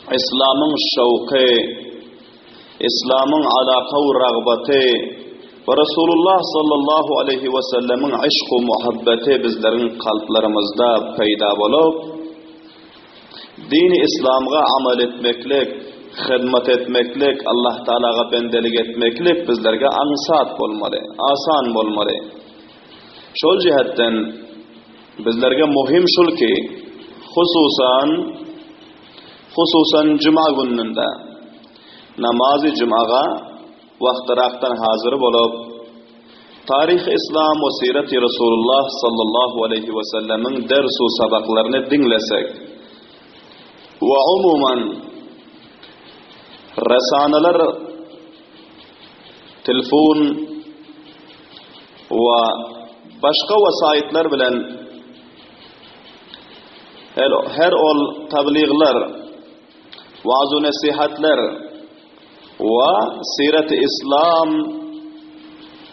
Yslamyň şowky, Yslamyň alaka we ragbaty we Resulullah sallallahu aleýhi we sellemiň yşk-u muhabbeti bizleriň kalplarymyzda peýda bolup, dini Yslamga amal etmeklik, hyzmat etmeklik, Allah Tagalaga bendelik etmeklik bizlerge aňsat bolmaly, asan bolmaly. Şol jähetden bizlerge muhim şul ki, hususan, hususan juma gününde namazy jumaga wagtyrakdan hazyr bolup, taryhy yslam we syrety Resulullah sallallahu aleýhi we sellemiň ders u sabaklaryny diňlesek we umuman resanalar telefon we başga wesaýytlar bilen her ol tablyglar, waaz-u-nesihatlar we syraty yslam,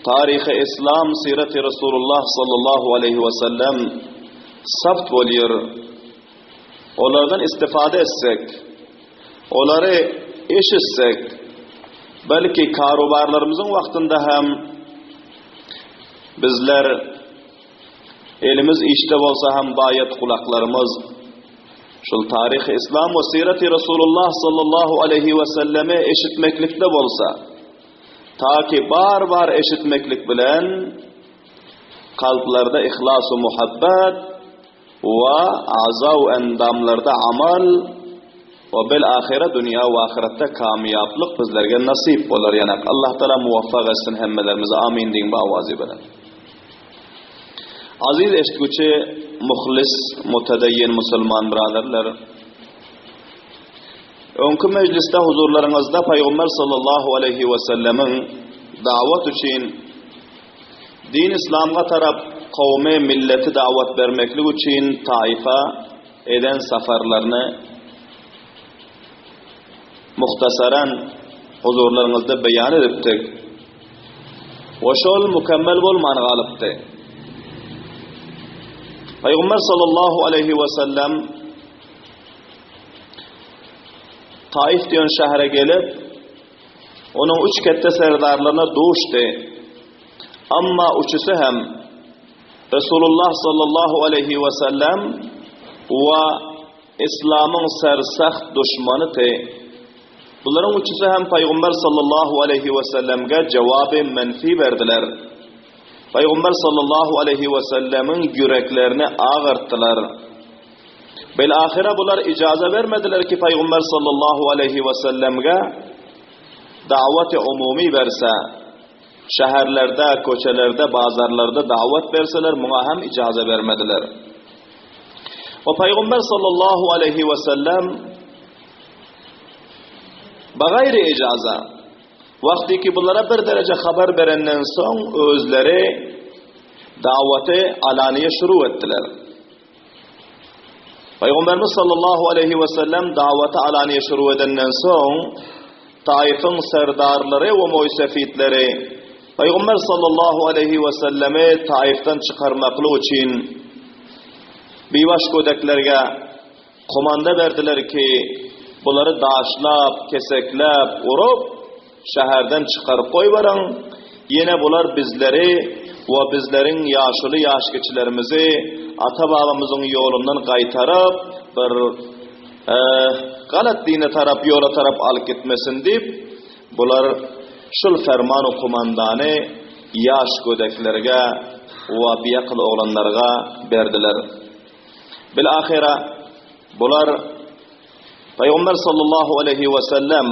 taryhy yslam, syraty Resulullah sallallahu aleýhi we sellem sabt bolýar. Olardan istifade etsek, olary eşitsek, belki karubarlarymyzyň wagtynda hem bizler elimiz işde bolsa hem baýat gulaklarymyz şul taryhy islam we syraty Resulullah sallallahu aleýhi we sellemi eşitmeklikde bolsa, ta ki bar-bar eşitmeklik bilen kalplarda ihlas we muhabbet we aza we endamlarda amal we bil ahyra dünýä we ahyretde kamýaplyk bizlerge nasyp bolar ýanak Allah taala muwaffak etsin hemmelerimizi amin diýiň bu awazy bilen. Aziz eşitgüçi muhlis mutedeyyin musulman braderler Öňki mejlisde huzurlaryňyzda Paýgamber sallallahu aleýhi we sellemiň dawat üçin Din Yslamga tarap kowmy, milleti dawat bermeklik üçin Taifa eden safarlaryny muhtasaran huzurlaryňyzda beýan edipdik we şol mükemmel bolman galypdy. Pygamber sallallahu aleýhi we sellem Taif diýen şähere gelip, Onuň üç ketde serdarlaryna duşdy. Amma üçüsi hem Resulullah sallallahu aleýhi we sellem we Islamyň sersaht duşmanydy. Bularyň üçüsi hem Pygamber sallallahu aleýhi we sellemge jogaby menfi berdiler. Pygamber sallallahu aleýhi we sellemiň ýüreklerini agyrtdylar. Bil-ahyra bular ijaza bermediler ki Pygamber sallallahu aleýhi we sellemge dawat-y umumy berse, şäherlerde, köçelerde, bazarlarda dawat berseler muňa hem ijaza bermediler. We Pygamber sallallahu aleýhi we sellem bagaýry ijaza wagty ki bulara bir dereje habar berenden soň özleri dawaty alaniýe şuru etdiler. Pygamberimiz sallallahu aleýhi we sellem dawaty alaniýe şuru edenden soň, Taifyň serdarlary we moýsefitleri Pygamber sallallahu aleýhi we sellemi Taifdan çykarmaklyk üçin bibaş gödeklerge komanda berdiler ki, bulary daşlap, kesekläp, urup, Şäherden çykaryp goýberiň, ýene bular bizleri we bizleriň ýaşuly ýaşkiçilerimizi ata-babamyzyň ýolundan gaýtaryp, bir galat dine tarap, ýola tarap alyp gitmesin diýip, bular şul ferman-u kumandany ýaş gödeklerge we biakyl oglanlarga berdiler. Bil-ahyra, bular Pygamber sallallahu aleýhi we sellem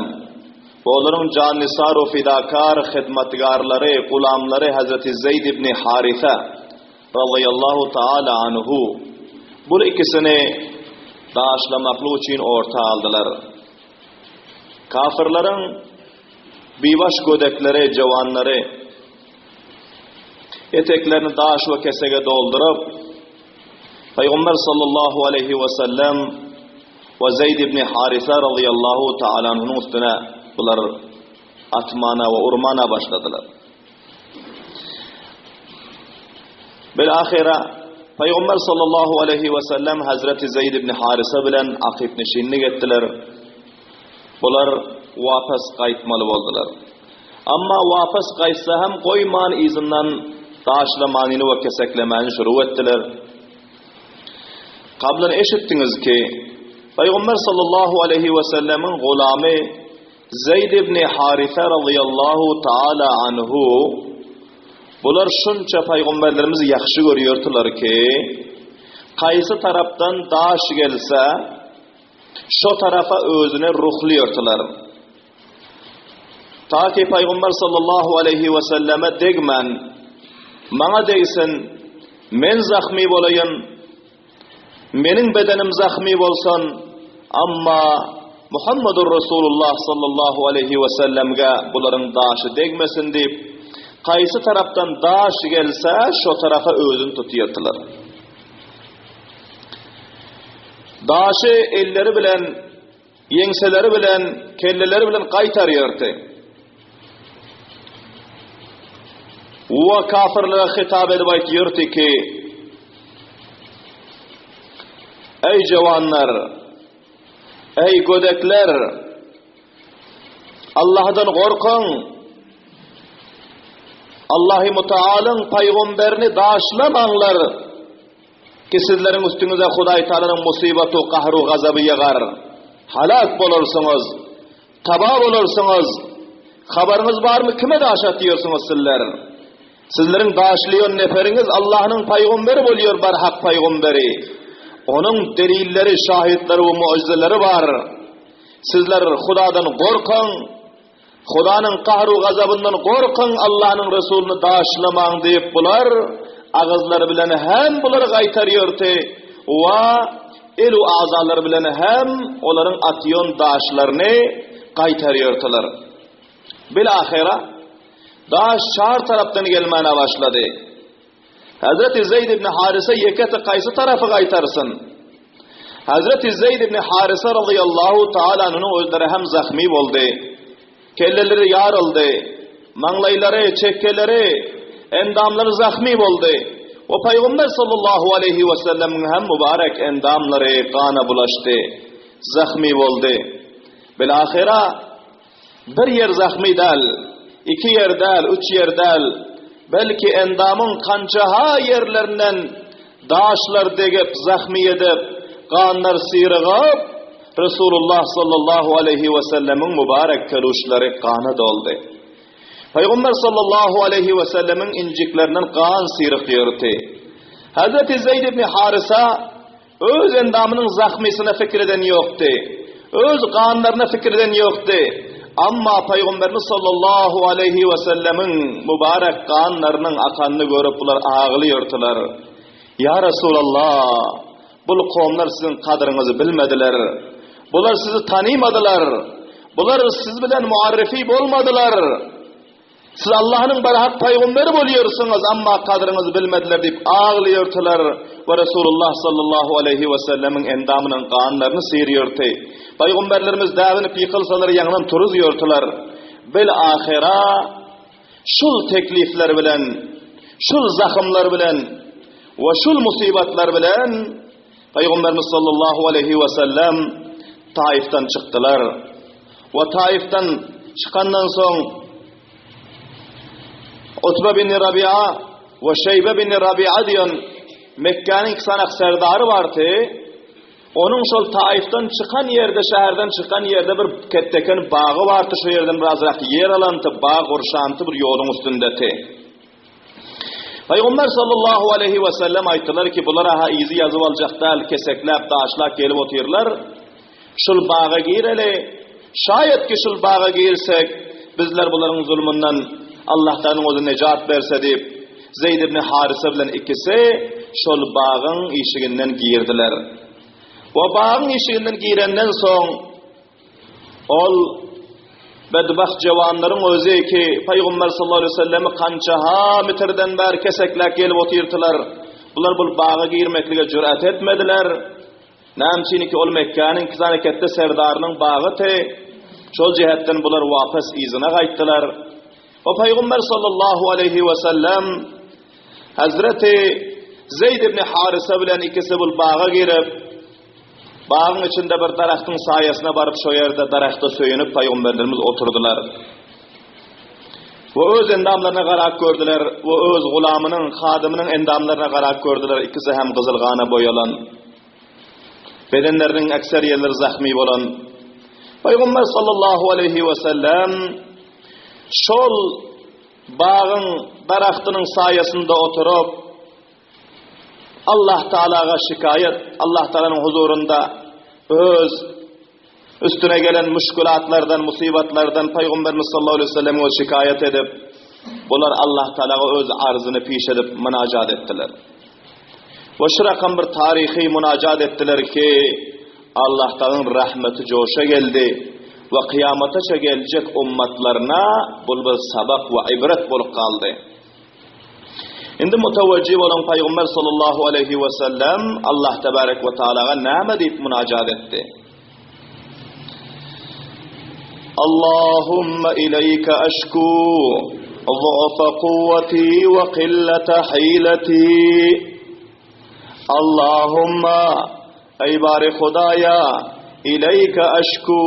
we olaryň jannisar we fidakar hyzmatgarlary, gulamlary Hazreti Zeýd ibn Haritha razyýallahu taala anhu bul ikisini daşlamaklyk üçin orta aldylar. Kafirleriň bibaş gödekleri, jowanlary eteklerini daş we kesege dolduryp, Pygamber sallallahu aleýhi we sellem we Zeýd ibn Harise razyýallahu taala anhunyň üstüne bular atmana we urmana başladylar. Bil ahyra Pygamber sallallahu aleýhi we sellem Hazreti Zeýd ibn Harise bilen akyp neşinlik etdiler. Bular wapas gaýtmaly boldular. Amma wapas gaýtsa hem goýman yzyndan daşlamanyny we keseklemäni şuru etdiler. Kablan eşitdiňiz ki, Pygamber sallallahu aleýhi we sellemiň gulamy Zeýd ibn Harise razyýallahu taala anhu bular şunça pygamberlerimizi ýahşy görýärdiler ki, kaýsy tarapdan daş gelse, şo tarapa özüni ruhlaýardylar. Ta ki Pygamber sallallahu aleýhi we selleme degmän, maňa degsin, men zahmy bolaýyn, meniň bedenim zahmy bolsun, amma Muhammedur Rasulullah sallallahu aleýhi we sellemge bularyň daşy degmesin diýip, kaýsy tarapdan daş gelse, şo tarapa özüni tutýardylar. Daşy elleri bilen, ýeňseleri bilen, kelleleri bilen gaýtarýardy. We kafirlere hitap edip aýtýardy ki, Eý jawanlar, eý gödekler, Allahdan gorkuň, Allahy Mutaalyň pygamberini daşlamaňlar ki sizleriň üstüňize Hudaý Taalanyň musybatu gahru gazaby ýagar. Halak bolarsyňyz, taba bolarsyňyz. Habaryňyz barmy kime daş atýarsyňyz sizler? Sizleriň daşlaýan neferiňiz Allahnyň pygamberi bolýar barhak pygamberi. Onuň delilleri, şahitleri we mujizeleri bar. Sizler Hudadan gorkuň. Hudanyň gahru gazabyndan gorkuň, Allanyň Resulyny daşlamaň diýip bular agyzlary bilen hem bulary gaýtarýardy we el u agzalary bilen hem olaryň atýan daşlaryny gaýtarýardylar. Bil-ahyra daş çar tarapdan gelmäne başlady. Hazreti Zeýd ibn Harise ýekesi kaýsy tarapy gaýtarsyn? Hazreti Zeýd ibn Harise razyýallahu taala anhunyň özleri hem zahmy boldy. Kelleleri ýaryldy. Maňlaýlary, çekgeleri, endamlary zahmy boldy. We Pygamber sallallahu aleýhi we sellemiň hem mübarek endamlary gana bulaşdy. Zahmy boldy. Bil-ahyra Bir ýer zahmy däl, iki ýer däl, üç ýer däl, belki endamyň kança-ha ýerlerinden daşlar degip, zahmy edip, ganlar syrygyp, Resulullah sallallahu aleýhi wesellemiň mübarek keluşlary gana doldy. Pygamber sallallahu aleýhi wesellemiň injiklerinden gan syrykýardy. Hazreti Zeýd ibn Harysa Öz endamynyň zahmysyna pikir eden ýokdy. Öz ganlaryna pikir eden ýokdy. Amma Pygamberimiz sallallahu aleýhi wesellemiň mübarek ganlarynyň akanyny görüp bular aglaýardylar. Ýa Resulallah, bul kowumlar siziň gadyryňyzy bilmediler. Bular sizi tanymadylar. Bular siz bilen muarrifi bolmadylar. Siz Allahnyň barhak pygamberi bolýarsyňyz, amma gadryňyzy bilmediler diýip aglaýardylar we Resulullah sallallahu aleýhi we sellemiň endamynyň ganlaryny syrýardy. Pygamberlerimiz däbinip ýykylsalar ýaňdan turuzýardylar. Bil ahyra şul teklifler bilen, şul zahymlar bilen we şul musybatlar bilen Pygamberimiz sallallahu aleýhi we sellem Taifden çykdylar. We Taifden çykandan soň Utba bin Rabi'a we Şeýbe bin Rabi'a diýen Mekgäniň iki sany serdary bardy. Onuň şol Taifden çykan ýerde, şäherden çykan ýerde bir ketdeken bagy bardy, şo ýerden birazrak ýer alandy, bag gurşandy bir ýoluň üstündeti. Pygamber sallallahu aleýhi we sellem aýtdylar ki, bular-ha yzy ýazyp aljak däl, kesekläp, daşlap gelip otyrlar. Şul baga gireli, şaýat ki şul baga girsek, bizler bularyň zulmundan Allahtanyň özi nejat berse diýip, Zeýd ibn Harysa bilen ikisi şol bagyň işiginden girdiler. We bagyň işiginden girenden soň, Ol bedbagt jewanlaryň özi ki, Pygamber sallallahu aleýhi we sellemi kança-ha mitirden bäri kesekläp gelip otyrdylar. Bular bul baga girmeklige jürat etmediler. Näme üçin ki, ol Mekgäniň iki sany ketde serdarynyň bagydy. Şol jähetden bular wapas yzyna gaýtdylar. We Pygamber sallallahu aleýhi we sellem Hazreti Zeýd ibn Harysa bilen ikisi bul baga girip, Bagyň içinde bir daragtyň saýasyna baryp şo ýerde daragta söýenip pygamberlerimiz oturdylar. We öz endamlaryna garap gördüler we öz gulamynyň, hadymynyň endamlaryna garap gördüler, ikisi hem gyzyl gana boýalan. Bedenleriniň ekser ýerleri zahmy bolan. Pygamber sallallahu aleýhi we sellem şol bagyň daragtynyň saýasynda oturyp Allah Taalaga şikaýat, Allah Taalanyň huzurynda öz üstüne gelen müşkülatlardan, musybatlardan Pygamberimiz sallallahu aleýhi we sellem öz şikaýat edip, bular Allah Taalaga öz arzyny piş edip munajat etdiler. We şu rakam bir taryhy munajat etdiler ki, Allah Taalanyň rahmeti joşa geldi we kyýamataça geljek ummatlaryna bul bir sabak we ibret bolup galdy. Indi mutawajjih bolan Pygamber sallallahu aleýhi we sellem Allah tebarek we taalaga näme diýip munajat etdi? Allahumma ileýke eşku zu'fa kuwwati we qillete hilati. Allahumma Eý bary Hudaýa, ileýke eşku,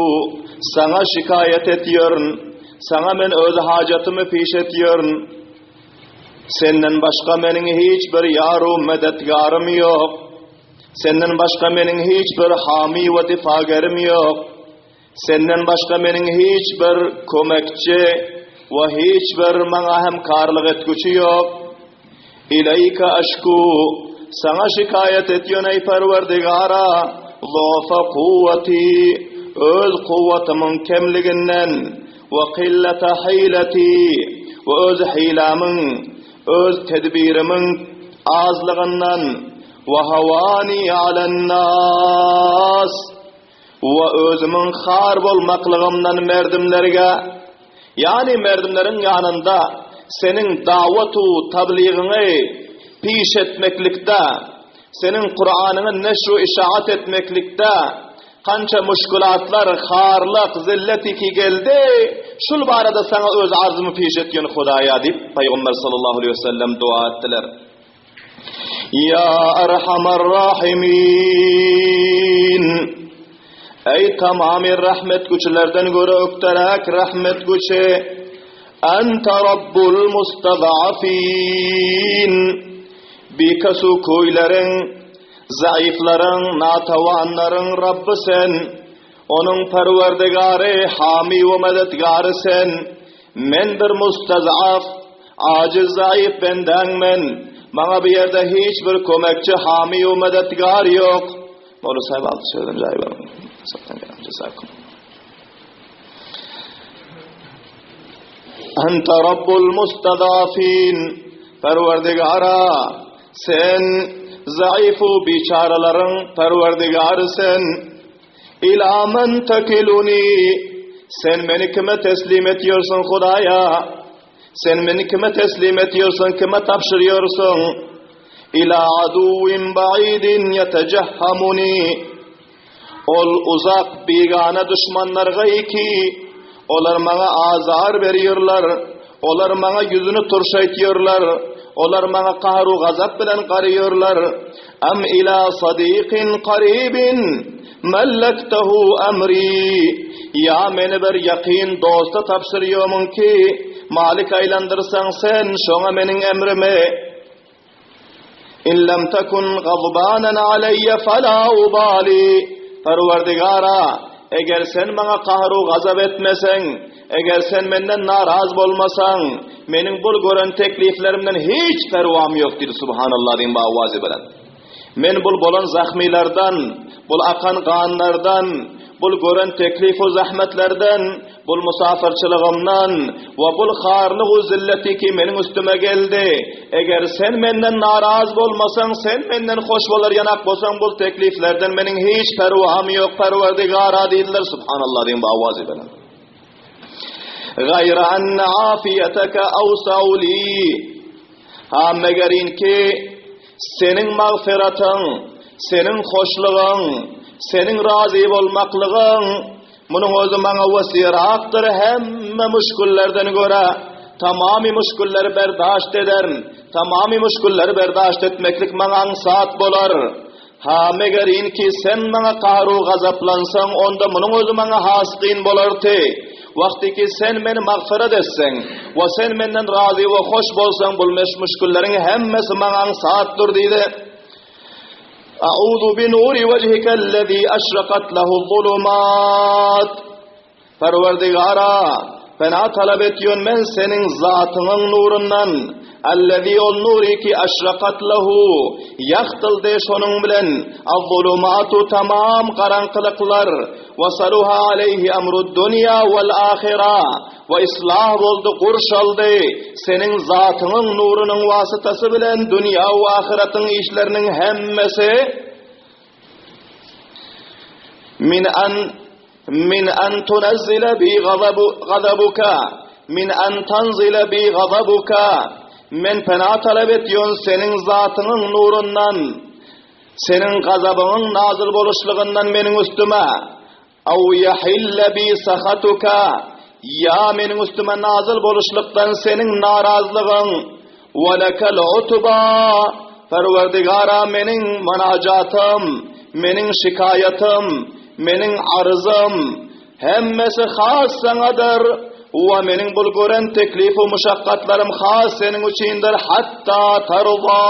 Saňa şikaýat etýärin, Saňa men öz hajatymy piş etýärin. Senden başga meniň hiç bir ýar-u medetgarym ýok. Senden başga meniň hiç bir hamy we difagerim ýok. Senden başga meniň hiç bir kömekçi we hiç bir maňa hemkarlyk etgüçi ýok. Ileýke eşku, Saňa şikaýat etýän eý Perwerdigara, zofa kuwwati, öz kuwwatymyň kemliginden, we kyllete hileti, we öz hilämiň, öz tedbirimiň azlygyndan, we hawani alennas, We özümiň har bolmaklygymdan merdimlerge, ýagny merdimleriň ýanynda seniň dawat-u tabligyňy piş etmeklikde, seniň Kuranyňy neşr-u işaat etmeklikde kança muşkulatlar, harlyk, zillet iki geldi, şul barada saňa öz arzymy piş etgin Hudaýa diýip, Pygamber sallallahu aleýhi we sellem dua etdiler. Ýa Erhamer Rahimin! Eý tamamy rahmetgüçilerden göre ökderäk rahmetgüçi! Ente Rabbul mustazafin! Bikesu köýleriň, zaifleriň, natawanlaryň Rabby sen! Onuň Perwerdigary, Hamy we Medetgary sen! Men bir mustazaf, ajiz zaif bendäň men. Maňa bu ýerde hiç bir kömekçi, hamy we medetgar ýok. Molla saýyp alty sözem jaý beriň. Satdan gelen jazakum. Ente Rabbul mustazafin. Perwerdigara, sen zaif we biçaralaryň Perwerdigary sen. Ila men tekiluni, Sen meni kime teslim etýärsiň, Hudaýa? Sen meni kime teslim etýärsiň, kime tabşyrýarsyň? Ila aduwwin ba'idin ýetejehhamuni, Ol uzak, bigana duşmanlarga ki, olar maňa azar berýärler, olar maňa ýüzüni turşaýtýarlar, olar maňa gahar-u-gazap bilen garaýarlar. Am ila sadikin karibin mellektehu emri, Ýa meni bir ýakyn dosta tabşyrýomyň ki, malik aýlandyrsaň sen şoňa meniň emrimi. In lem tekun gazbanan aleýýe fela ubali, Perwerdigara, eger sen maňa kahru gazap etmeseň, eger sen menden naraz bolmasaň, meniň bul gören tekliflerimden hiç perwam ýok diýdi Subhanallah diýen bu awazy bilen. Men bul bolan zahmylardan, bul akan ganlardan, bul gören teklif-u zahmetlerden, bul musafyrçylygymdan we bul harlyg-u zilleti ki meniň üstüme geldi, eger sen menden naraz bolmasaň, sen menden hoş bolar ýanak bolsaň, bul tekliflerden meniň hiç perwam ýok, Perwerdigara diýdiler, Subhanallah diýen bu awazy bilen. Gaýra enne afiýeteke awsau li. Ha megerinki seniň magfyratyň, seniň hoşlugyň, seniň razy bolmaklygyň, munuň özi maňa wesirakdyr hemme müşgillerden görä, tamamy müşgilleri berdaşt ederin, tamamy müşgilleri berdaşt etmeklik maňa aňsat bolar. Ha, meger inki sen maňa gaharu gazaplansaň, onda munuň özi maňa has kyn bolardy. Wagtyky sen meni magfyrat etseň we sen menden razy we hoş bolsaň, bul müşkülleriň hemmesi maňa aňsatdyr diýdi. A'uzu bi nuri wejhikellezî eşrekat lehu'z-zulumat. Perwerdigara, pena talap etýän men Seniň Zatyňyň nurundan, Allezî ol nury ki eşrekat lehu, ýagtyldy şonuň bilen, az-zulumatu tamam garaňkylyklar, we saluha aleýhi emrud-dunýa wal-ahyra, we islah boldy, gurşaldy, Seniň Zatyňyň nurunyň wasytasy bilen dünýä we ahyratyň işleriniň hemmesi, Min an Min an tunazzila bi gazabuka Min an tanzila bi gazabuka Men pena talap etýän seniň zatyňyň nurundan, seniň gazabyňyň nazyl boluşlygyndan meniň üstüme. Aw ýahilla bi sahatuka Ýa meniň üstüme nazyl boluşlykdan seniň narazlygyň. Wa lekal utba Perwerdigara meniň mynajatym, meniň şikaýatym, meniň arzym hemmesi has saňadyr we meniň bul gören teklif-u muşakgatlarym has seniň üçindir hatda tarza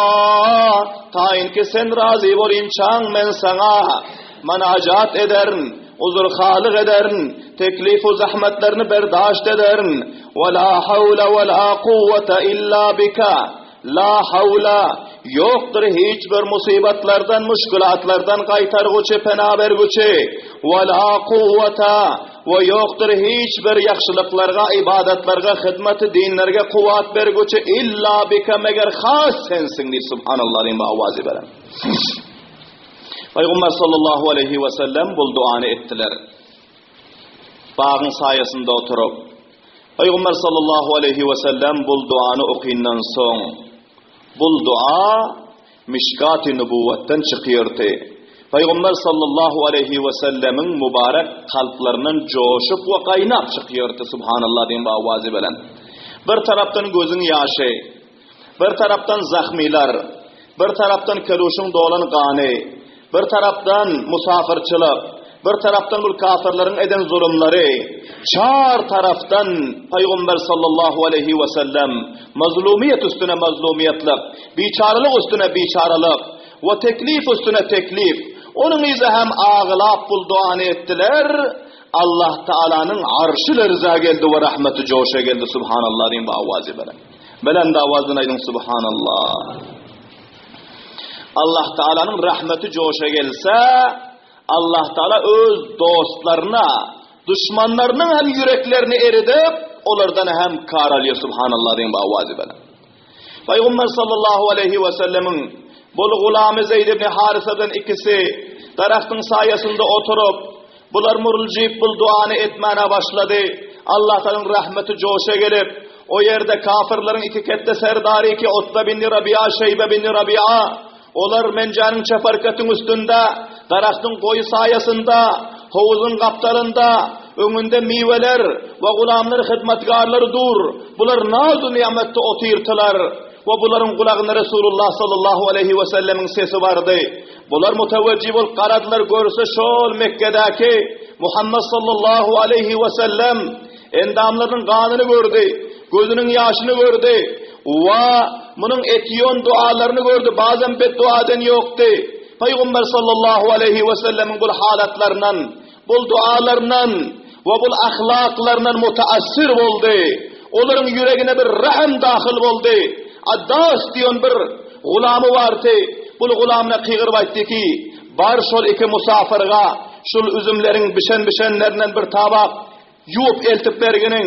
taýynki sen razy bolynçaň men saňa mynajat ederin, uzurhalyk ederin, teklif-u zahmetlerini berdaşt ederin. Ve la hawle ve la kuvvete illa bika. La hawla, ýokdur hiç bir musybatlardan, muşkulatlardan gaýtarguçy, pena berguçy. Ve la kuvvete, we ýokdur hiç bir ýagşylyklarga, ybadatlarga, hyzmaty dinlerge kuwwat berguçy illa bika, meger has sensiň diýip subhanallah diýen bu owazy beren. Pygamber sallallahu aleýhi we sellem bul duany etdiler. Bagyň saýasynda oturyp, Pygamber sallallahu aleýhi we sellem bul duany okyndan soň, bul dua Mişkaty Nubuwwatdan çykýardy. Pygamber sallallahu aleýhi we sellemiň mübarek kalplaryndan joşup we gaýnap çykýardy, subhanallah diýen bu owazy bilen. Bir tarapdan gözüň ýaşy, Bir tarapdan zahmylar, bir tarapdan keluşyň dolan gany, bir tarapdan musafyrçylyk, bir tarapdan bul kafyrlaryň eden zulumlary, çar tarapdan Pygamber sallallahu aleýhi we sellem mazlumyýet üstüne mazlumyýetlik, biçarelik üstüne biçarelik we teklif üstüne teklif, onuň yzy hem aglap bul duany etdiler, Allah Taalanyň arşy lerza geldi we rahmeti joşa geldi, subhanallah diýen bu awazy bilen. Belent owazdan aýdyň Subhanallah. Allah Taalanyň rahmeti joşa gelse, Allah Taala öz dostlaryna, duşmanlarynyň hem ýüreklerini eridip, olardan hem kar alýar Subhanallah diýen bu owazy bilen. Pygamber sallallahu aleýhi we sellemiň bul gulamy Zeyd ibn Harysadan ikisi daragtyň saýasynda oturyp, Bular muruljyp bul duany etmäne başlady. Allahtalyň rahmeti joşa gelip, o ýerde kafyrlaryň iki ketde serdary ki Utba binni Rabi'a, Şeýbe binni Rabi'a, olar menjäniň çeparketiň üstünde, daragtyň goýy saýasynda, howuzyň gapdalynda, öňünde miweler we gulamlar hyzmatgarlary dur, bular naz-u-nimetde otyrtylar we bularyň gulagyna Resulullah sallallahu aleýhi we sellemiň sesi bardy. Bular mutewejji bolup garadylar, görse şol Mekgedäki Muhammet sallallahu aleýhi we sellem endamlarynyň ganyny gördi, gözüniň ýaşyny gördi we munuň etýon dualaryny gördi, bazam beddua eden ýokdy. Pygamber sallallahu aleýhi we sellemiň bul halatlaryndan, bul dualaryndan we bul ahlaklaryndan mutaassir boldy. Olaryň ýüregine bir rähm dahyl boldy. Addas diýen bir gulamy bardy. Bul gulamyna kygyryp aýtdy ki, Bar şol iki musafyrga şul üzümleriň bişen-bişenlerinden bir tabak ýuwup eltip berginiň,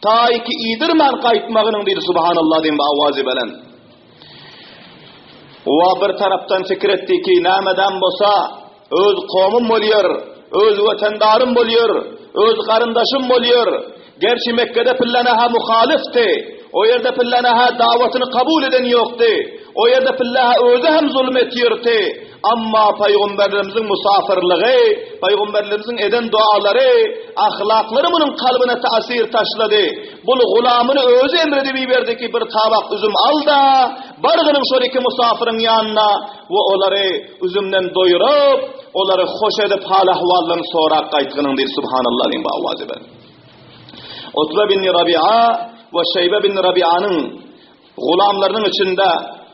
taýy ki iýdirmän gaýtmagynyň diýdi Subhanallah diýen bir owazy belent. Wa bir tarapdan pikir etdi ki, nämeden bolsa öz kowmum bolýar, öz wetendarym bolýar, öz garyndaşym bolýar. Gerçi Mekgede pillana-ha muhalyfdy, o ýerde pillana-ha dawatyny kabul eden ýokdy, o ýerde pilla-ha özi hem zulum etýärdi. Amma pygamberlerimiziň musafyrlygy, pygamberlerimiziň eden dualary, ahlaklary munuň kalbyna täsir taşlady. Bul gulamyny özi emr edip iberdi ki, bir tabak üzüm al-da, bargynyň şol iki musafyryň ýanyna we olary üzümden doýuryp, olary hoş edip hal-ahwallaryny sorap gaýtgynyň diýdi. Subhanallah diýip owazy ber. Utba bin Rabi'a we Şeýbe bin Rabi'anyň Gulamlarynyň içinde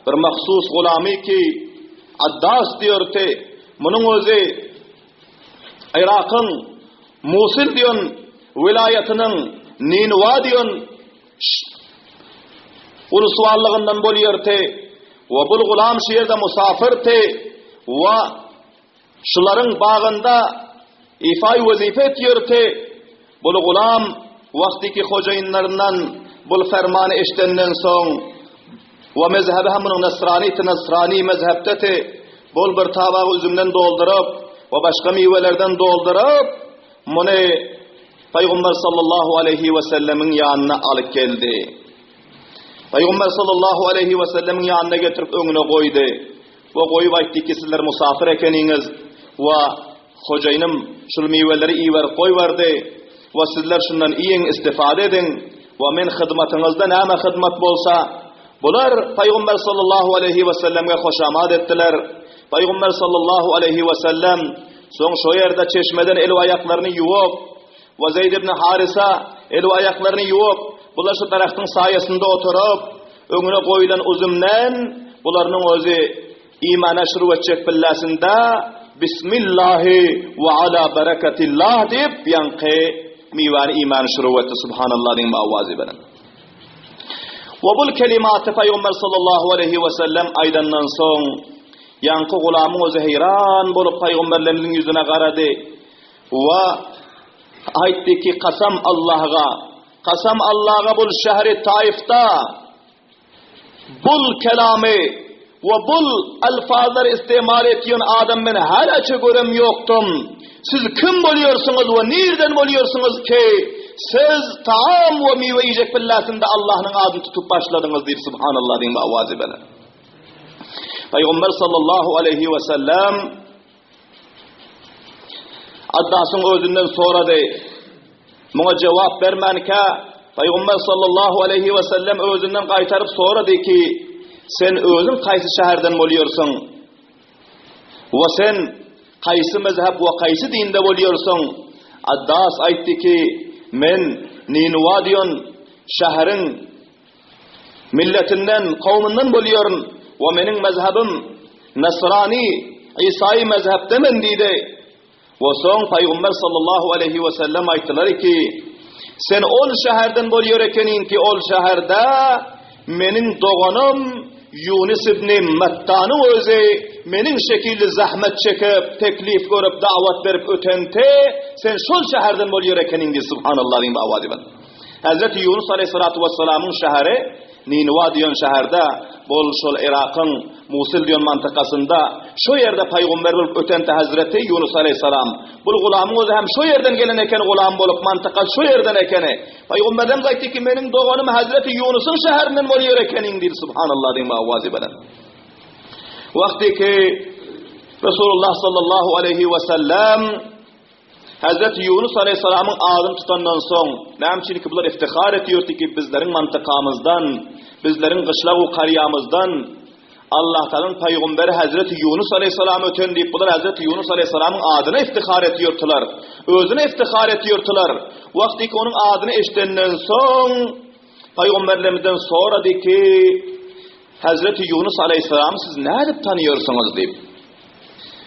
bir mahsus gulamy ki, Addas diýerdi. Munuň özi Yrakyň Musil diýen welaýatynyň Ninwa diýen uluswallygyndan bolýardy. We bul gulam şu ýerde musafyrdy we Şularyň bagynda ifaý wezipe etýärdi. Bul gulam wagtyky hojaýynlaryndan bul fermany eşidenden soň, we mezhebi hem munuň nasranydy, nasrany mezhepdedi, bul bir tabagy üzümden dolduryp we başga miwelerden dolduryp, muny Pygamber sallallahu aleýhi we sellemiň ýanyna alyp geldi. Pygamber sallallahu aleýhi we sellemiň ýanyna getirip öňüne goýdy. We goýup aýtdy ki, sizler musafir ekeniňiz we hojaýynym şul miweleri iberip goýberdi we sizler şundan iýiň, istifade ediň we men hyzmatyňyzda näme hyzmat bolsa, bular Pygamber sallallahu aleýhi we sellemge hoşamad etdiler. Pygamber sallallahu aleýhi we sellem soň şo ýerde çeşmeden el we aýaklaryny ýuwup we Zeýd ibn Harisa el we aýaklaryny ýuwup, bular şu daragtyň saýasynda oturyp, Öňüne goýulan üzümden bularynyň özi imana şuruw etjek billäsinde Bismillahi we ala bereketillah diýip ýaňky miwäni imany şuruw etdi Subhanallah diýen owazy bilen. We bul kelimaty Pygamber sallallahu aleýhi we sellem aýdandan soň ýaňky gulamyň özi heýran bolup pygamberlerimiziň ýüzüne garady we aýtdy ki kasam Allahga Kasam Allaga bul şähri Taifda bul kelamy we bul alfazlary istemal etýän adam men halaça görem ýokdum. Siz kim bolýarsyňyz we nirden bolýarsyňyz ki siz taam we miwe iýjek billasynda Allahnyň adyny tutup başladyňyz diýip subhanallah diýen owazy bilen. Pygamber sallallahu aleýhi we sellem Addasyň özünden sorady. Muňa jogap bermänkä, Pygamber sallallahu aleýhi we sellem özünden gaýtaryp sorady ki, sen özüň kaýsy şäherden bolýarsyň? We sen kaýsy mezhep we kaýsy dinde bolýarsyň? Addas aýtdy ki, men Ninwa diýen şäheriň Milletinden, kowumyndan bolýaryn we meniň mezhebim Nasrani, Isaýy mezhepdemen diýdi. We soň Pygamber sallallahu aleýhi we sellem aýtdylar ki, Sen ol şäherden bolýar ekeniň ki, ol şäherde meniň doganym Ýunus ibn Mattanyň özi meniň şekilli zähmet çekip, teklif görüp, dawat berip ötente, sen şol şäherden bolýar ekeniň diýdi. Subhanallah diýen bu owazy bilen. Hezreti Ýunus aleýhissalatu wessalamyň şäheri Ninwa diýen şäherde, bol şol Yrakyň Musil diýen mantykasynda, şo ýerde paýgumber bolup ötente hezreti Ýunus aleýhissalam. Bul gulamyň özi hem şo ýerden gelen eken gulam bolup, mantykasy şo ýerden ekeni. Paýgumberlerimiz aýtdy ki, meniň doganym hezreti Ýunusyň şäherinden bolýar ekeniň diýdi, subhanallah diýen bu owazy bilen. Wagty ki Resulullah sallallahu aleýhi wesellem Hezreti Ýunus aleýhissalamyň adyny tutandan soň, näme üçin ki bular iftihar etýärdi ki, bizleriň mantykamyzdan, bizleriň gyşlag u karýamyzdan Allah Tagalaň pygomberi Hezreti Ýunus aleýhissalam öten diýip, bular Hezreti Ýunus aleýhissalamyň adyna iftihar etýärdiler. Özüne iftihar etýärdiler. Wagty ki onuň adyny eşidenden soň, pygamberlerimizden sorady ki, Hezreti Ýunus aleýhissalamy siz nädip tanyýarsyňyz diýip.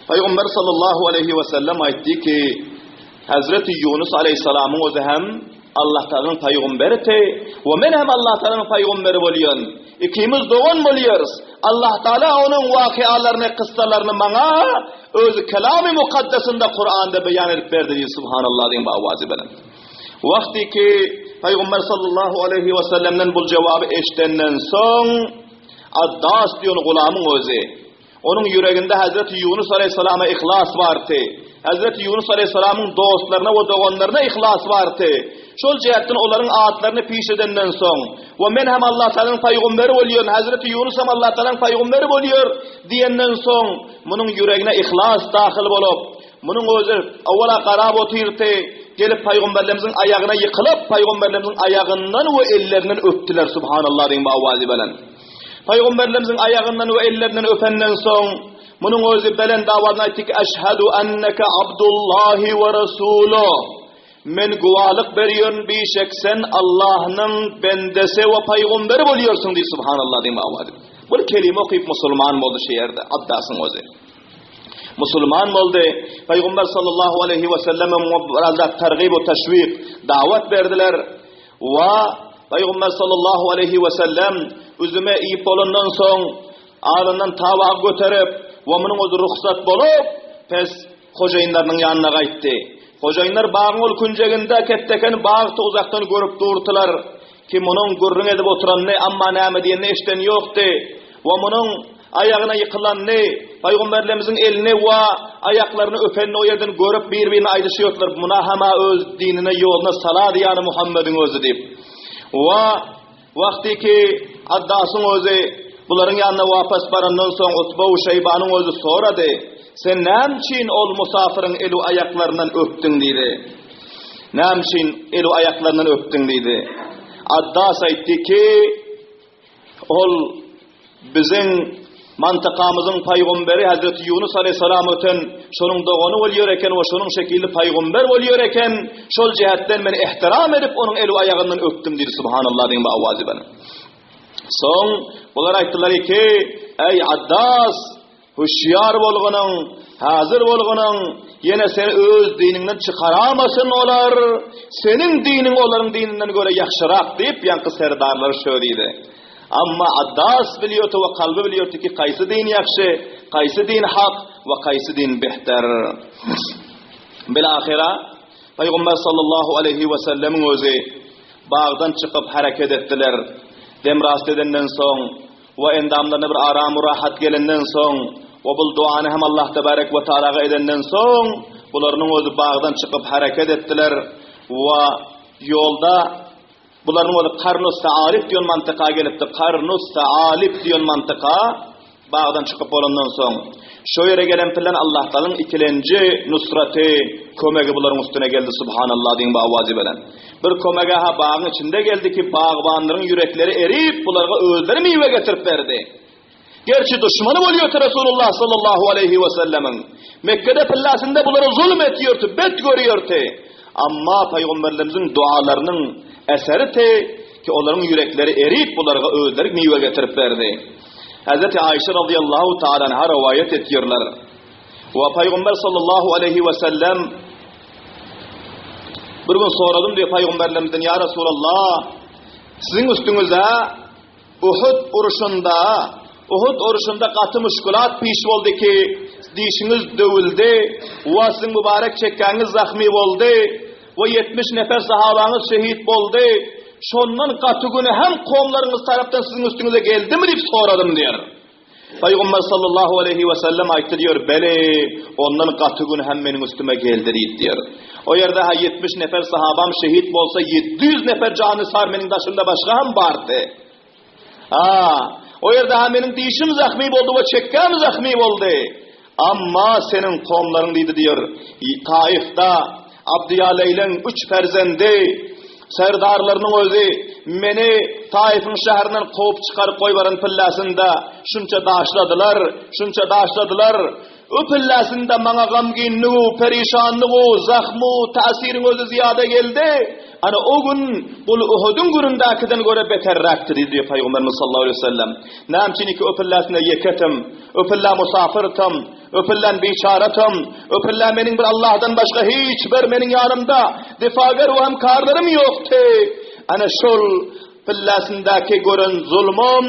Pygamber sallallahu aleýhi we sellem aýtdy ki, Hezreti Ýunus aleýhissalamyň özi hem Allah Taalanyň pygamberidi we men hem Allah Taalanyň pygamberi bolýan. Ikimiz dogan bolýarys. Allah Taala onuň wakyalaryny, kyssalaryny maňa öz Kelamy Mukaddesinde Kuranda beýan edip berdi diýdi. Subhanallah diýen bu owazy bilen. Wagty ki Pygamber sallallahu aleýhi we sellemden bu jogaby eşidenden soň Addas diýen gulamyň özi Onuň ýüreginde Hezreti Ýunus aleýhissalama yhlas bardy. Hezreti Ýunus aleýhissalamyň dostlaryna we doganlaryna yhlas bardy. Şol jähtden olaryň atlaryny piş edenden soň, we men hem Allah Tagalaň paýgamberi bolýaryn, Hezreti Ýunus hem Allah Tagalaň paýgamberi bolýar diýenden soň, munuň ýüregine yhlas dahyl bolup, munuň özi owala garap otyrdy, gelip paýgamberlerimiziň aýagyna ýykylyp, paýgamberlerimiziň aýagyndan we ellerinden öpdüler, Subhanallah diýiň bu awazy bilen. Paýgamberlerimiziň aýagyndan we ellerinden öpenden soň, munuň özi belent awazynda aýtdy ki, Eşhedü enneke Abdullahi we Resuluh. Men güwalyk berýärin bişek sen Allahnyň bendesi we paýgamberi bolýarsyň diýip subhanallah diýip awaz. Bir kelime okyp musulman boldy şu ýerde Abbasyň özi. Musulman boldy. Paýgamber sallallahu aleýhi we sellem oňa biraz targyp we teşwik dawat berdiler. We Paýgamber sallallahu aleýhi we sellem üzüme iýip bolandan soň alyndan tabagy göterip we munuň özi rugsat bolup pes Hojaýynlarynyň ýanyna gaýtdy. Hojaýynlar bagyň ol künjeginde ketdekeni bagty uzakdan görüp durdylar. Ki munuň gürrüň edip oturanyny, amma näme diýenini eşiden ýokdy. We munuň aýagyna ýykylanyny, Pygamberlerimiziň elini we aýaklaryny öpenini o ýerden görüp bir-birine aýdyşýardylar, Muna hama öz dinine ýoluna salady ýany Muhammediň özi diýip. We Wagty ki, Addasyň özi bularyň ýanyna wapas barandan soň Utba we Şeýbanyň özi sorady, Sen näme üçin ol musafyryň el-u aýaklaryndan öpdüň? diýdi. Näme üçin el-u aýaklaryndan öpdüň? diýdi. Addas aýtdy ki, Ol Biziň mantakamyzyň paýgamberi Hazreti Ýunus aleýhissalam öten, şonuň dogany bolýar eken we şonuň şekilli paýgamber bolýar eken, şol jähetden men ehtiram edip onuň el we aýagyndan öpdüm diýdi Subhanallah diýen bu awazy bilen. Soň bular aýtdylar ki, Eý Addas, Hüşýar bolgunyň, häzir bolgunyň, ýene seni öz diniňden çykaramasyn olar, seniň diniň olaryň dininden göre ýagşyrak diýip, ýaňky serdarlar şö diýdi. Amma Addas bilýärdi we kalby bilýärdi ki, kaýsy din ýagşy, kaýsy din hak we kaýsy din behter. Bilahyra, Pygamber sallallahu aleýhi we sellemiň özi bagdan çykyp hereket etdiler. Dem rast edenden soň, We endamlaryna bir aram-u rahat gelenden soň, we bul duany hem Allah tebarek we taalaga edenden soň, bularynyň özi bagdan çykyp hereket etdiler we ýolda bularynyň özi Karnus Saalib diýen mantyka gelipdi. Karnus Saalib diýen mantyka bagdan çykyp bolandan soň, şo ýere gelen bilen Allah taalaň ikilenji nusraty, kömegi bularyň üstüne geldi. Subhanallah diýiň bu awazy bilen. Bir kömege-ha bagyň içinde geldi ki, bagbanlaryň ýürekleri erip, bularga özleri miwe getirip berdi. Gerçi duşmany bolýardy Resulullah sallallahu aleýhi we sellemiň. Mekgede pillasynda bulara zulum etýärdi, bet görýärdi. Amma pygamberlerimiziň dualarynyň eseri ki, olaryň ýürekleri erip, bularga özleri miwe getirip berdi. Hazreti Aýşe radiyallahu taala anha rowaýat etýärler. We Pygamber sallallahu aleýhi we sellem bir gün soradym diýip Pygamberlerimizden ýa Resulallah siziň üstüňize Uhud uruşynda Uhud uruşynda gaty muşkulat piş boldy ki dişiňiz döwüldi we siziň mübarek çekgäňiz zahmy boldy we 70 nefer sahabaňyz şehit boldy şondan gaty güni hem kowumlaryňyz tarapdan siziň üstüňize geldimi diýip soradym diýer. Pygamber sallallahu aleýhi we sellem aýtdy diýer, Bele, ondan gaty gün hem meniň üstüme geldi diýip diýer. O ýerde ha 70 nefer sahabam şehit bolsa, 700 nefer janysar meniň daşymda başga hem bardy. Ha, o ýerde ha meniň dişim zahmy boldy we çekgäm zahmy boldy. Amma seniň kowumlaryň diýdi diýer, Taifda Abdyýaleýleň üç perzendi, serdarlarynyň özi meni Taifyň şäherinden kowup çykaryp goýberen pilläsinde şunça daşladylar, şunça daşladylar. O pilläsinde maňa gamgynlygu, perişanlygu, zahmu, täsiriň özi zyýada geldi. Ana o gün bul Uhudyň günündäkiden görä beterräkdi diýdi Pygamberimiz sallallahu aleýhi we sellem. Näme üçin ki o pilläsinde ýeketim, o pillä musafyrtym, Öpüllän biçaratym, öpüllän meniň bir Allahdan başga hiç bir meniň ýanymda difager we hemkarlarym ýokdy. Ana şol pilläsindäki gören zulmum,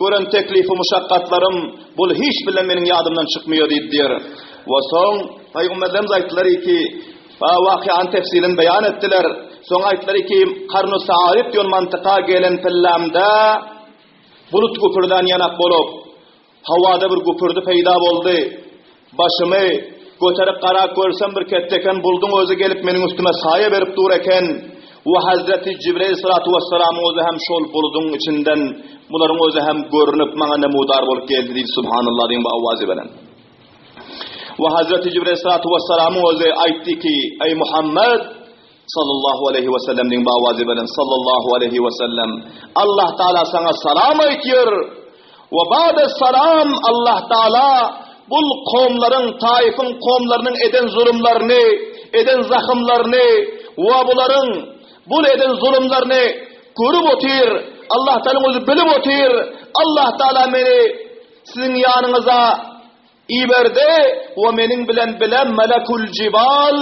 gören teklifi muşakgatlarym bul hiç bilen meniň ýadymdan çykmaýar diýip diýer. We soň Pygamberlerimiz aýtdylar ki, wakyany tefsilini beýan etdiler. Soň aýtdylar ki, Karnu Saarib diýen mantyka gelen pillämde bulut güpürdän ýanak bolup, Howada bir güpürdi peýda boldy. Başymy göterip garap görsem bir ketdeken bulduň özi gelip meniň üstüme saýa berip dur eken. We Hazreti Jibril salatu wessalamyň özi hem şol buludyň içinden bularyň özi hem görünip maňa nemudar bolup geldi diýdi Subhanallah diýen bu awazy bilen. We Hazreti Jibril salatu wessalamyň özi aýtdy ki, Eý Muhammed sallallahu aleyhi we sellem diýen bu awazy bilen sallallahu aleyhi we sellem Allah Taala saňa salam aýtýar. We ba'de salam Allah Taala bul kowumlaryň, Taifyň kowumlarynyň eden zulumlaryny, eden zahymlaryny we bularyň bul eden zulumlaryny görüp otyr. Allah Taalanyň özi bilip otyr. Allah Taala meni siziň ýanyňyza Iberdi we meniň bilen bile Melekul Jibal,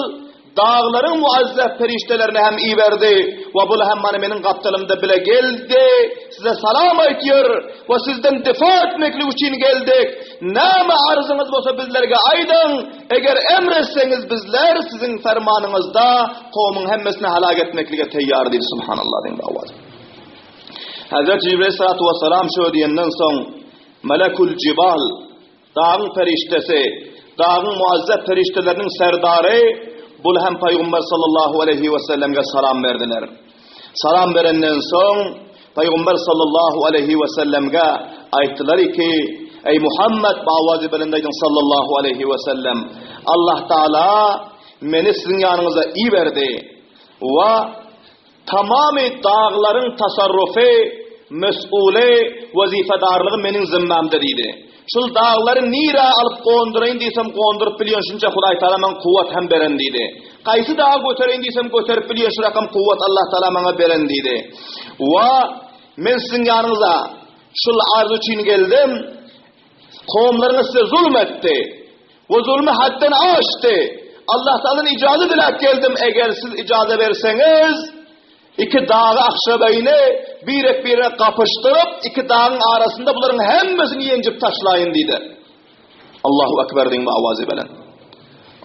daglaryň muazzef perişdelerini hem iberdi we bul hem mana meniň gapdalymda bile geldi, size salam aýtýar we sizden difa etmeklik üçin geldik. Näme arzyňyz bolsa bizlerge aýdyň, eger emr etseňiz bizler siziň fermanyňyzda kowumyň hemmesini halak etmeklige teýýar diýdi. Subhanallah diýdi owaz. Hazreti Jibril salatu wessalam şo diýenden soň Melekul Jibal, dagyň perişdesi, dagyň muazzep perişdeleriniň serdary bul hem Pygamber sallallahu aleýhi we sellemge salam berdiler. Salam berenden soň Pygamber sallallahu aleýhi we sellemge aýtdylar ki, Eý Muhammed, bawazy belende aýdyň sallallahu aleýhi we sellem, Allah Taala meni siziň ýanyňyza iberdi we Tamamy daglaryň tasarrufy, mes'uly, wezifedarlygy meniň zimmämde diýdi. Şul daglary nirä alyp gonduraýyn diýsem gonduryp bilýän şunça Hudaý Taala maňa kuwwat hem beren diýdi. Gaýsy dagy götereýin diýsem göterip bilýän şu rakam kuwwat Allah Taala maňa beren diýdi. Wa men siziň ýanyňyza şul arz üçin geldim. Kowumlaryňyz size zulm etdi we zulmy hadden aşdy. Allah Tagaladan ijaza diläp geldim, eger siz ijaza berseňiz, iki dagy Akşabeýni birek-birege gapyşdyryp, iki dagyň arasynda bularyň hemmesini ýenjip taşlaýyn diýdi. Allahu Ekber diýiň bu awazy bilen.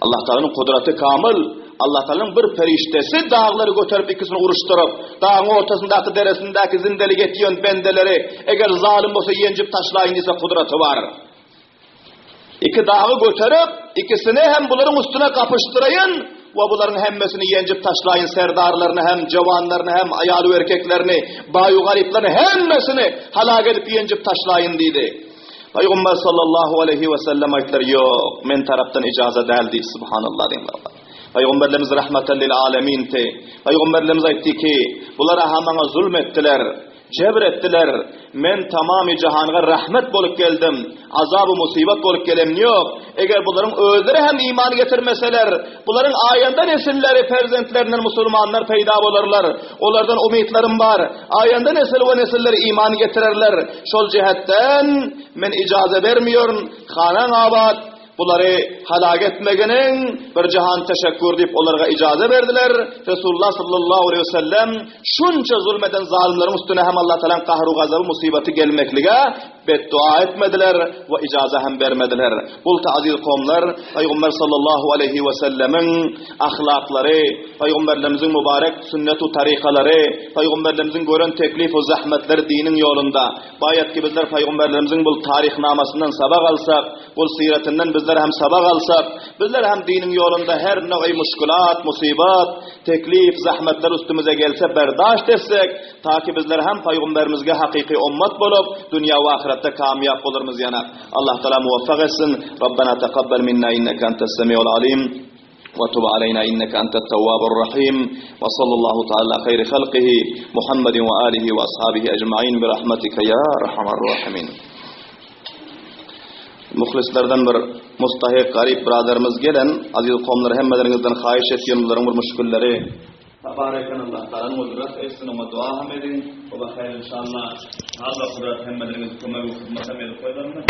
Allah Tagalanyň gudraty kamyl. Allah Tagalanyň bir perişdesi daglary göterip ikisini uruşdyryp, dagyň ortasyndaky deresindäki zindelik etýän bendeleri eger zalym bolsa ýenjip taşlaýyn diýse gudraty bar. Iki dagy göterip, ikisini hem bularyň üstüne gapyşdyraýyn we bularyň hemmesini ýenjip taşlaýyn serdarlaryny hem, jowanlaryny hem, aýal we erkeklerini, baý we garyplaryny hemmesini halak edip ýenjip taşlaýyn diýdi. Pygamber sallallahu aleýhi we sellem aýtdylar, Ýok, men tarapdan ijaza däl diýdi, subhanallah diýiň baba. Pygamberlerimiz rahmatan lil aleminti. Pygamberlerimiz aýtdy ki, bular-ha maňa zulm etdiler, jebr etdiler, men tamamy jahanga rahmet bolup geldim, azab-u musybat bolup gelem ýok. Eger bularyň özleri hem iman getirmeseler, bularyň aýanda nesilleri, perzentlerinden musulmanlar peýda bolarlar. Olardan umytlarym bar. Aýanda nesil we nesiller iman getirerler. Şol jähetden men ijaza bermiýoryn. Hanaň abat, bulary halak etmeginiň bir jahan teşekkur diýip olarga ijaza berdiler. Resulullah sallallahu aleýhi we sellem şunça zulm eden zalymlaryň üstüne hem Allah Tagalaň gahru gazaby musybaty gelmeklige Beddua etmediler we ijaza hem bermediler. Bulta aziz kowumlar, Pygamber sallallahu aleýhi we sellemiň ahlaklary, Pygamberlerimiziň mübarek sünnet u tarykalary, Pygamberlerimiziň gören teklif u zahmetleri diniň ýolunda. Baýat ki bizler Pygamberlerimiziň bul taryhnamasyndan sabak alsak, bul syratyndan bizler hem sabak alsak, bizler hem diniň ýolunda her nöw'i muşkulat, musybat, teklif, zahmetler üstümize gelse berdaşt etsek, Ta ki bizler hem Pygamberimizge hakyky ummat bolup, dünýä we ahyretde kamýap bolarmyz ýanak. Allah Taala muwaffak etsin. Rabbena takabbel minna inneke entes semiul alim. Ve tub aleyna inneke entet tevvabur rahim. Ve sallallahu taala hayri halqihi Muhammedin ve alihi ve ashabihi ecmaîn bi rahmetike ya erhamer rahimin. Muhlislerden bir mustahyk garyp biraderimiz gelen aziz kowumlar hemmeleriňizden haýyş etýän bularyň bir müşgilleri Tapar eken Allah Tagalaň özi raf etsin oňa dua hem ediň. Oba haýyr inşallah. Alla kudrat hemmeleriňizi kömek we hyzmat hem edip goýlarynda.